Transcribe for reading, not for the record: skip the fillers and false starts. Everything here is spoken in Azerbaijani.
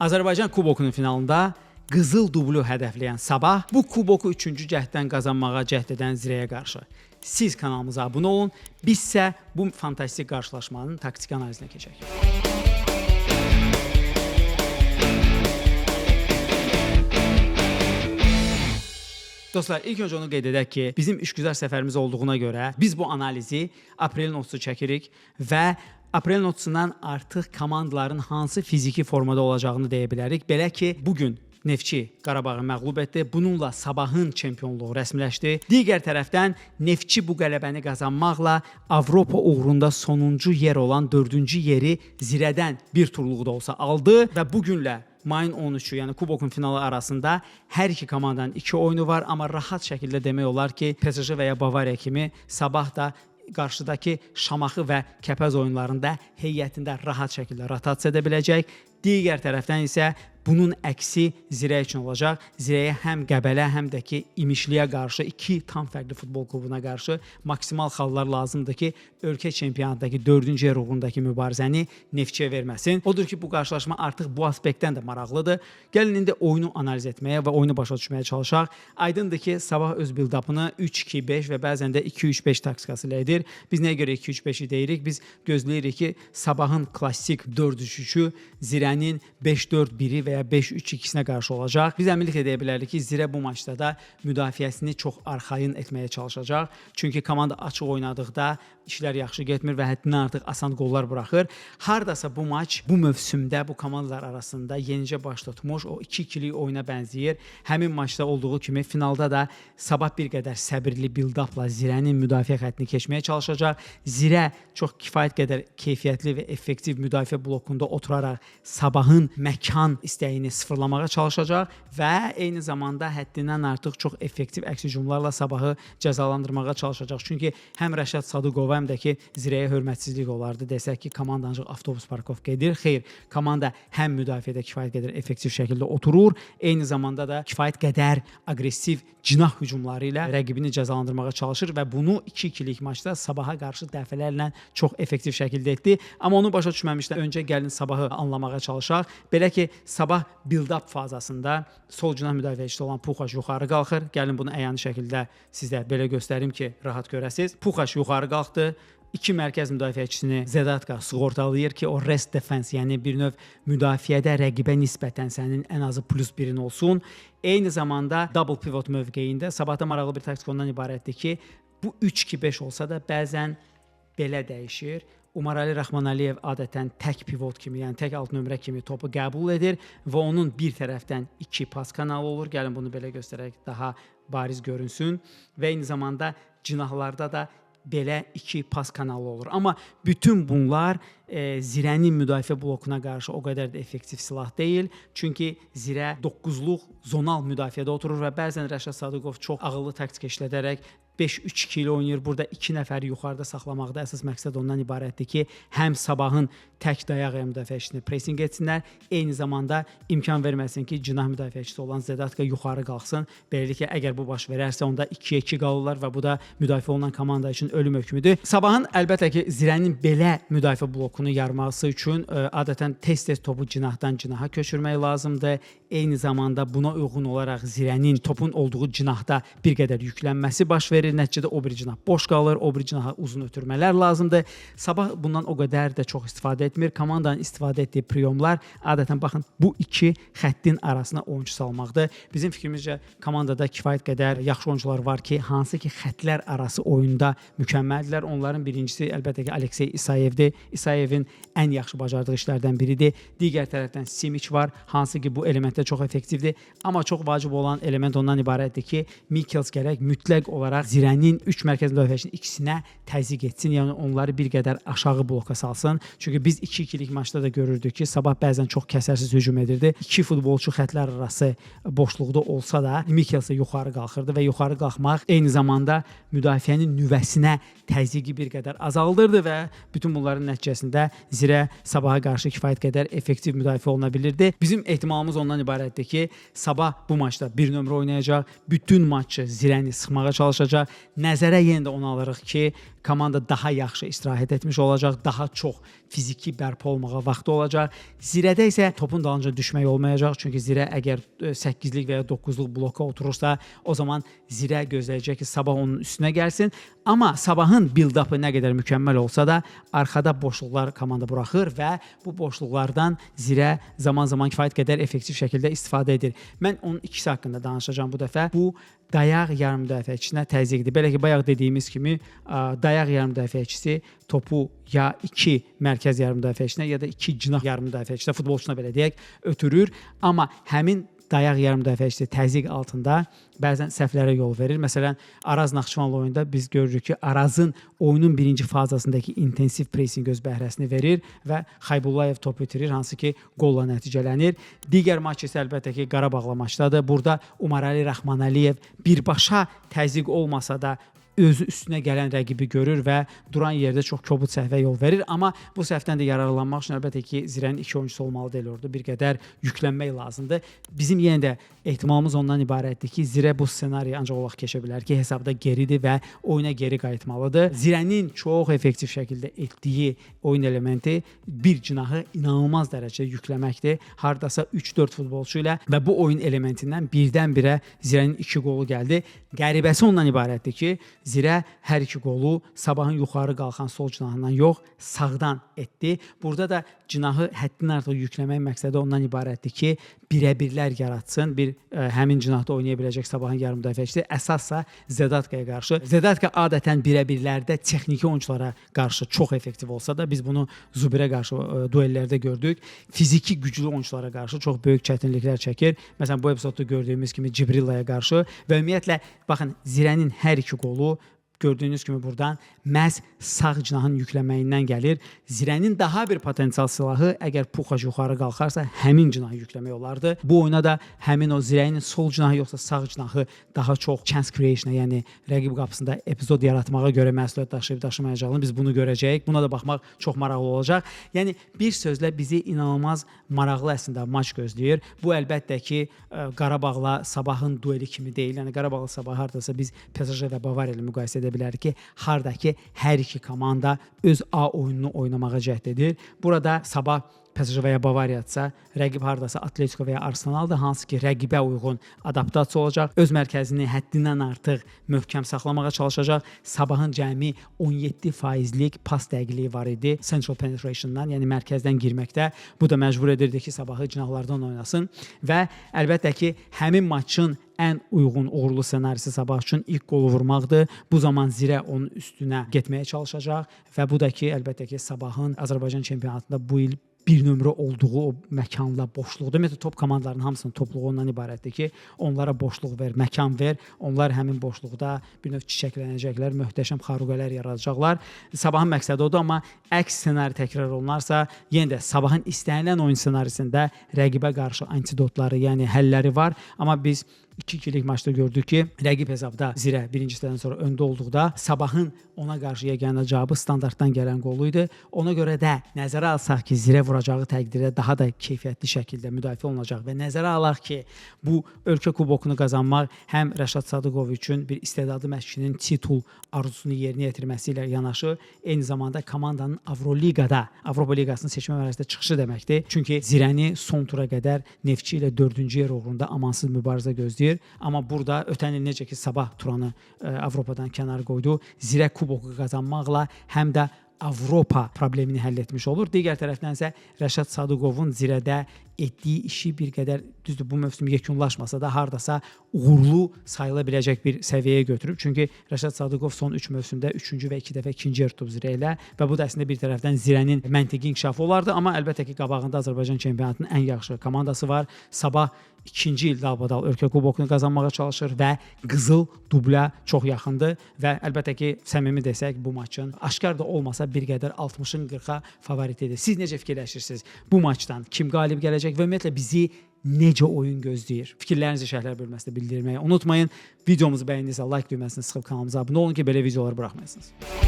Azərbaycan Kubokunun finalında qızıl dublu hədəfləyən Sabah bu kuboku 3-cü cəhddən qazanmağa cəhd edən Zirəyə qarşı. Siz kanalımıza abunə olun, biz isə bu fantastik qarşılaşmanın taktiki analizinə keçək. Dostlar, ilk öncə onu qeyd edək ki, bizim işgüzar səfərimiz olduğuna görə biz bu analizi aprelin 30-u çəkirik və aprelin 30-undan artıq komandaların hansı fiziki formada olacağını deyə bilərik. Belə ki, bu gün Neftçi Qarabağı məğlub etdi. Bununla Sabahın çempionluğu rəsmiləşdi. Digər tərəfdən Neftçi bu qələbəni qazanmaqla Avropa uğrunda sonuncu yer olan 4-cü yeri Zirədən bir turluq da olsa aldı və bu günlə mayın 13-ü, yəni kubokun finalı arasında hər iki komandanın iki oyunu var, amma rahat şəkildə demək olar ki, PSG və ya Bavariya kimi Sabah da qarşıdakı Şamaxı və Kəpəz oyunlarında heyətində rahat şəkildə rotasiya edə biləcək. Digər tərəfdən isə bunun əksi Zirə üçün olacaq. Zirəyə həm Qəbələ, həm də ki İmişliyə qarşı iki tam fərqli futbol klubuna qarşı maksimal xallar lazımdır ki, ölkə çempionatındakı 4-cü yer uğrundakı mübarizəni Neftçiyə verməsin. Odur ki, bu qarşılaşma artıq bu aspektdən də maraqlıdır. Gəlin indi oyunu analiz etməyə və oyunu başa düşməyə çalışaq. Aydındır ki, Sabah öz build-up'ını 3-2-5 və bəzən də 2-3-5 taktikası ilə edir. Biz nəyə görə 2-3-5-i deyirik? Biz gözləyirik ki, Sabahın klassik 4-3-3-ü Zirənin 5-4-1-i və ya 5-3-2-sinə qarşı olacaq. Biz əminliklə deyə bilərik ki, Zirə bu maçda da müdafiəsini çox arxayın etməyə çalışacaq. Çünki komanda açıq oynadıqda işlər yaxşı getmir və həddindən artıq asan qollar buraxır. Hardasa bu maç bu mövsümdə bu komandalar arasında yenicə baş tutmuş o 2-2-lik oyuna bənzəyir. Həmin maçda olduğu kimi finalda da Sabah bir qədər səbirli build-upla Zirənin müdafiə xəttini keçməyə çalışacaq. Zirə çox kifayət qədər keyfiyyətli və effektiv müdafiə blokunda oturaraq Sabahın məkan istəyini sıfırlamağa çalışacaq və eyni zamanda həddindən artıq çox effektiv əks hücumlarla Sabahı cəzalandırmağa çalışacaq. Çünki həm Rəşad Sadıqova, həm də ki Zirəyə hörmətsizlik olardı desək ki, komanda ancaq avtobus parkovka edir. Xeyr, komanda həm müdafiədə kifayət qədər effektiv şəkildə oturur, eyni zamanda da kifayət qədər aqressiv cinah hücumları ilə rəqibini cəzalandırmağa çalışır və bunu 2-2-lik maçda Sabaha qarşı dəfələrlə çox effektiv şəkildə etdi. Amma onu başa düşməmişdən öncə gəlin Sabahı anlamağa çalışaq. Belə ki, Sabah build-up fazasında sol cinah müdafiəçisi olan Puxaş yuxarı qalxır. Gəlin bunu əyani şəkildə sizə belə göstərim ki, rahat görəsiniz. Puxaş yuxarı qalxdı. İki mərkəz müdafiəçisini Zedatka sığortalayır ki, o rest defense, yəni bir növ müdafiədə rəqibə nisbətən sənin ən azı +1-in olsun. Eyni zamanda double pivot mövqeyində Sabahda maraqlı bir taktik ondan ibarətdir ki, bu 3-2-5 olsa da bəzən belə dəyişir. Umarali Rəhmanəliyev adətən tək pivot kimi, yəni tək alt nömrə kimi topu qəbul edir və onun bir tərəfdən iki pas kanalı olur. Gəlin bunu belə göstərək daha bariz görünsün və eyni zamanda cinahlarda da belə iki pas kanalı olur. Amma bütün bunlar Zirənin müdafiə blokuna qarşı o qədər də effektiv silah deyil. Çünki Zirə 9-luq zonal müdafiədə oturur və bəzən Rəşad Sadıqov çox ağıllı taktik işlədərək 5-3-2 ilə oynayır. Burada iki nəfəri yuxarıda saxlamaqda əsas məqsəd ondan ibarətdir ki, həm Sabahın tək dayaq müdafiəçisini pressing etsinlər, eyni zamanda imkan verməsin ki, cinah müdafiəçisi olan Zedatka yuxarı qalxsın. Beləliklə, əgər bu baş verərsə, onda 2-yə 2 qalırlar və bu da müdafiə olunan komanda üçün ölüm hökmüdür. Sabahın əlbəttə ki, Zirənin belə müdafiə blokunu yarması üçün adətən tez-tez topu cinahdan cinaha köçürmək lazımdır. Eyni zamanda buna uyğun olaraq Zirənin topun olduğu cinahda bir qədər yüklənməsi baş verir. Nəticədə o bir cinah boş qalır, o bir cinaha uzun ötürmələr lazımdır. Sabah bundan o qədər də çox istifadə etmir. Komandanın istifadə etdiyi priyomlar adətən baxın bu iki xəttin arasına oyunçu salmaqdır. Bizim fikrimizcə komandada kifayət qədər yaxşı oyuncular var ki, hansı ki xətlər arası oyunda mükəmməldirlər. Onların birincisi əlbəttə ki Aleksey İsayevdir. İsayevin ən yaxşı bacardığı işlərdən biridir. Digər tərəfdən Simic var, hansı ki bu elementdə çox effektivdir. Amma çox vacib olan element ondan ibarətdir ki, Mikkels gərək mütləq olaraq Zirənin 3 mərkəz müdafiəçisinin ikisinə təzyiq etsin, yəni onları bir qədər aşağı bloka salsın. Çünki biz 2-2-lik maçda da görürdük ki, Sabah bəzən çox kəsərsiz hücum edirdi. İki futbolçu xətlər arası boşluqda olsa da Mikkels yuxarı qalxırdı və yuxarı qalxmaq eyni zamanda müdafiənin nüvəsinə təzyiqi bir qədər azaldırdı və bütün bunların nəticəsində Zirə Sabaha qarşı kifayət qədər effektiv müdafiə oluna bilirdi. Bizim ehtimalımız ondan ibarətdir ki, Sabah bu maçda bir nömrə oynayacaq, bütün maçı Zirəni sıxmağa çalışacaq. Nəzərə yenə də onu alırıq ki, Komanda daha yaxşı istirahət etmiş olacaq, daha çox fiziki bərpa olmağa vaxtı olacaq. Zirədə isə topun dalınca düşmək olmayacaq. Çünki Zirə əgər 8-lik və ya 9-luq bloka oturursa, o zaman Zirə gözləyəcək ki, Sabah onun üstünə gəlsin. Amma Sabahın build-up-ı nə qədər mükəmməl olsa da, arxada boşluqlar komanda buraxır və bu boşluqlardan Zirə zaman-zaman kifayət qədər effektiv şəkildə istifadə edir. Mən onun ikisi haqqında danışacağam bu dəfə. Bu dayaq yarımmüdafiəçisinə təzyiqdir. Belə ki, bayaq dediyimiz kimi, dayaq yarımmüdafiəçisi topu ya iki mərkəz yarımmüdafiəçisinə, ya da iki cinah yarımmüdafiəçisinə, futbolçusuna belə deyək, ötürür. Amma həmin dayaq yarımmüdafiəçisi təzyiq altında bəzən səhvlərə yol verir. Məsələn, Araz Naxçıvanla oyunda biz görürük ki, Arazın oyunun birinci fazasındakı intensiv pressing öz bəhrəsini verir və Xaybullayev topu itirir, hansı ki qolla nəticələnir. Digər maç isə əlbəttə ki, Qarabağla maçdadır. Burada Umarali Rəhmanəliyev birbaşa təzyiq olmasa da özü üstünə gələn rəqibi görür və duran yerdə çox kobud səhvə yol verir. Amma bu səhvdən də yararlanmaq üçün əlbəttə ki, Zirənin iki oyuncusu olmalı deyil orada. Bir qədər yüklənmək lazımdır. Bizim yenə də ehtimalımız ondan ibarətdir ki, Zirə bu ssenariyi ancaq o vaxt keçə bilər ki, hesabda geridir və oyuna geri qayıtmalıdır. Zirənin çox effektiv şəkildə etdiyi oyun elementi bir cinahı inanılmaz dərəcədə yükləməkdir. Hardasa 3-4 futbolçu ilə və bu oyun elementindən birdən-birə Zirənin 2 qolu gəldi. Qəribəsi ondan ibarətdir ki, Zirə hər iki qolu Sabahın yuxarı qalxan sol cinahından yox, sağdan etdi. Burada da cinahı həddindən artıq yükləmək məqsədi ondan ibarətdir ki, birəbirlər yaratsın. Bir həmin cinahda oynaya biləcək Sabahın yarımmüdafiəçisi, əsassa Zedatkaya qarşı. Zedatka adətən birəbirlərdə texniki oyunçulara qarşı çox effektiv olsa da, biz bunu Zubirə qarşı duellərdə gördük. Fiziki güclü oyunçulara qarşı çox böyük çətinliklər çəkir. Məsələn, bu epizodda gördüyümüz kimi Cibrillaya qarşı və ümumiyyətlə baxın, Zirənin hər iki qolu gördüyünüz kimi buradan məhz sağ cinahın yüklənməyindən gəlir. Zirənin daha bir potensial silahı əgər Puxac yuxarı qalxarsa, həmin cinahı yükləmək olardı. Bu oyuna da həmin o Zirənin sol cinahı yoxsa sağ cinahı daha çox chance creation-a, yəni rəqib qapısında epizod yaratmağa görə məsuliyyət daşıyıb daşımayacağını biz bunu görəcəyik. Buna da baxmaq çox maraqlı olacaq. Yəni bir sözlə bizi inanılmaz maraqlı əslində maç gözləyir. Bu əlbəttə ki, Qarabağla Sabahın dueli kimi deyil. Yəni Qarabağla Sabah hardasa biz PSG və Bavariya ilə müqayisə edə bilərik ki, hardakı hər iki komanda öz A oyununu oynamağa cəhd edir. Burada Sabah PSG və ya Bavariyadsa, rəqib hardasa Atletico və ya Arsenaldır, hansı ki rəqibə uyğun adaptasiya olacaq. Öz mərkəzini həddindən artıq möhkəm saxlamağa çalışacaq. Sabahın cəmi 17%lik pas dəqiqliyi var idi central penetration-dan, yəni mərkəzdən girməkdə. Bu da məcbur edirdi ki, Sabahı cinahlardan oynasın və əlbəttə ki, həmin maçın ən uyğun uğurlu ssenarisi Sabah üçün ilk qolu vurmaqdır. Bu zaman Zirə onun üstünə getməyə çalışacaq və bu da ki, əlbəttə ki, Sabahın Azərbaycan çempionatında bu il bir nömrə olduğu o məkanla boşluqdur. Ümumiyyətlə top komandalarının hamısının topluğu ondan ibarətdir ki, onlara boşluq ver, məkan ver. Onlar həmin boşluqda bir növ çiçəklənəcəklər, möhtəşəm xaruqələr yaradacaqlar. Sabahın məqsədi odur, amma əks ssenari təkrar olunarsa, yenə də Sabahın istənilən oyun ssenarisində rəqibə qarşı antidotları, yəni həlləri var. Amma biz 2-2-lik maçda gördük ki, rəqib hesabda Zirə birinci hissədən sonra öndə olduqda Sabahın ona qarşı yeganə cavabı standartdan gələn qolu idi. Ona görə də nəzərə alsaq ki, Zirə vuracağı təqdirdə daha da keyfiyyətli şəkildə müdafiə olunacaq və nəzərə alaq ki, bu ölkə kubokunu qazanmaq həm Rəşad Sadıqov üçün bir istedadlı məşqçinin titul arzusunu yerinə yetirməsi ilə yanaşı, eyni zamanda komandanın Avroliqada, Avropa Liqasının seçmə mərhələsində çıxışı deməkdir. Çünki Zirəni son tura qədər Neftçi ilə 4-cü yer uğrunda amansız mübarizə gözləyir. Amma burada ötən il necə ki Sabah Turanı Avropadan kənar qoydu, Zirə kuboku qazanmaqla həm də Avropa problemini həll etmiş olur. Digər tərəfdən isə Rəşad Sadıqovun Zirədə etdiyi işi bir qədər, düzdür, bu mövsüm yekunlaşmasa da hardasa uğurlu sayıla biləcək bir səviyyəyə götürüb. Çünki Rəşad Sadıqov son 3 mövsümdə 3-cü və 2 dəfə 2-ci yer tutub Zirə ilə və bu da əslində bir tərəfdən Zirənin məntiqi inkişafı olardı. Amma əlbəttə ki, qabağında Azərbaycan çempionatının ən yaxşı komandası var. Sabah ikinci il dalbadal ölkə kubokunu qazanmağa çalışır və qızıl dublə çox yaxındır və əlbəttə ki, səmimi desək, bu maçın aşkar da olmasa bir qədər 60-ın 40-a favoritidir. Siz necə fikirləşirsiniz? Bu maçdan kim qalib gələcək və ümumiyyətlə bizi necə oyun gözləyir? Fikirlərinizi şərhlər bölməsində bildirməyi unutmayın. Videomuzu bəyəndinizsə like düyməsini sıxıb kanalımıza abunə olun ki, belə videoları buraxmayasınız.